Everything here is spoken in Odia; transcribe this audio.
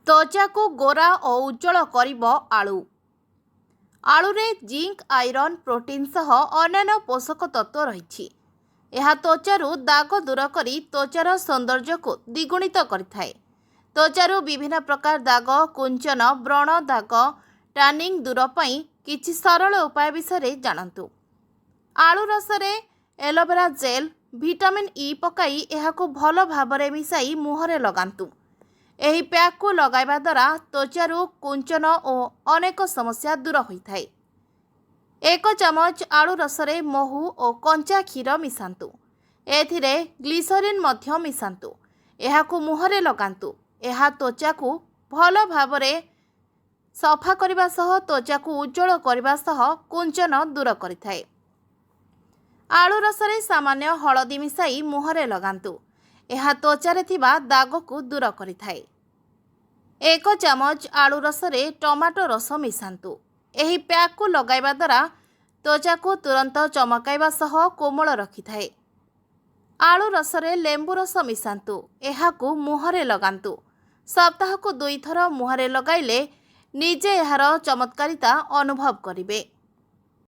ତ୍ୱଚାକୁ ଗୋରା ଓ ଉଜ୍ଜ୍ୱଳ କରିବ ଆଳୁ। ଆଳୁରେ ଜିଙ୍କ, ଆଇରନ୍, ପ୍ରୋଟିନ୍ ସହ ଅନ୍ୟାନ୍ୟ ପୋଷକ ତତ୍ତ୍ୱ ରହିଛି। ଏହା ତ୍ୱଚାରୁ ଦାଗ ଦୂର କରି ତ୍ୱଚାର ସୌନ୍ଦର୍ଯ୍ୟକୁ ଦ୍ୱିଗୁଣିତ କରିଥାଏ। ତ୍ୱଚାରୁ ବିଭିନ୍ନ ପ୍ରକାର ଦାଗ, କୁଞ୍ଚନ, ବ୍ରଣ ଦାଗ, ଟ୍ୟାନିଂ ଦୂର ପାଇଁ କିଛି ସରଳ ଉପାୟ ବିଷୟରେ ଜାଣନ୍ତୁ। ଆଳୁ ରସରେ ଏଲୋଭେରା ଜେଲ୍, ଭିଟାମିନ୍ ଇ ପକାଇ ଏହାକୁ ଭଲ ଭାବରେ ମିଶାଇ ମୁହଁରେ ଲଗାନ୍ତୁ। ଏହି ପ୍ୟାକ୍କୁ ଲଗାଇବା ଦ୍ୱାରା ତ୍ୱଚାରୁ କୁଞ୍ଚନ ଓ ଅନେକ ସମସ୍ୟା ଦୂର ହୋଇଥାଏ। 1 ଚାମଚ ଆଳୁ ରସରେ ମହୁ ଓ କଞ୍ଚା କ୍ଷୀର ମିଶାନ୍ତୁ। ଏଥିରେ ଗ୍ଲିସରିନ୍ ମଧ୍ୟ ମିଶାନ୍ତୁ। ଏହାକୁ ମୁହଁରେ ଲଗାନ୍ତୁ। ଏହା ତ୍ୱଚାକୁ ଭଲ ଭାବରେ ସଫା କରିବା ସହ ତ୍ୱଚାକୁ ଉଜ୍ଜ୍ୱଳ କରିବା ସହ କୁଞ୍ଚନ ଦୂର କରିଥାଏ। ଆଳୁ ରସରେ ସାମାନ୍ୟ ହଳଦୀ ମିଶାଇ ମୁହଁରେ ଲଗାନ୍ତୁ। ଏହା ତ୍ୱଚାରେ ଥିବା ଦାଗକୁ ଦୂର କରିଥାଏ। 1 ଚାମଚ ଆଳୁ ରସରେ ଟମାଟୋ ରସ ମିଶାନ୍ତୁ। ଏହି ପ୍ୟାକ୍କୁ ଲଗାଇବା ଦ୍ୱାରା ତ୍ୱଚାକୁ ତୁରନ୍ତ ଚମକାଇବା ସହ କୋମଳ ରଖିଥାଏ। ଆଳୁ ରସରେ ଲେମ୍ବୁ ରସ ମିଶାନ୍ତୁ। ଏହାକୁ ମୁହଁରେ ଲଗାନ୍ତୁ। ସପ୍ତାହକୁ 2ଥର ମୁହଁରେ ଲଗାଇଲେ ନିଜେ ଏହାର ଚମତ୍କାରିତା ଅନୁଭବ କରିବେ।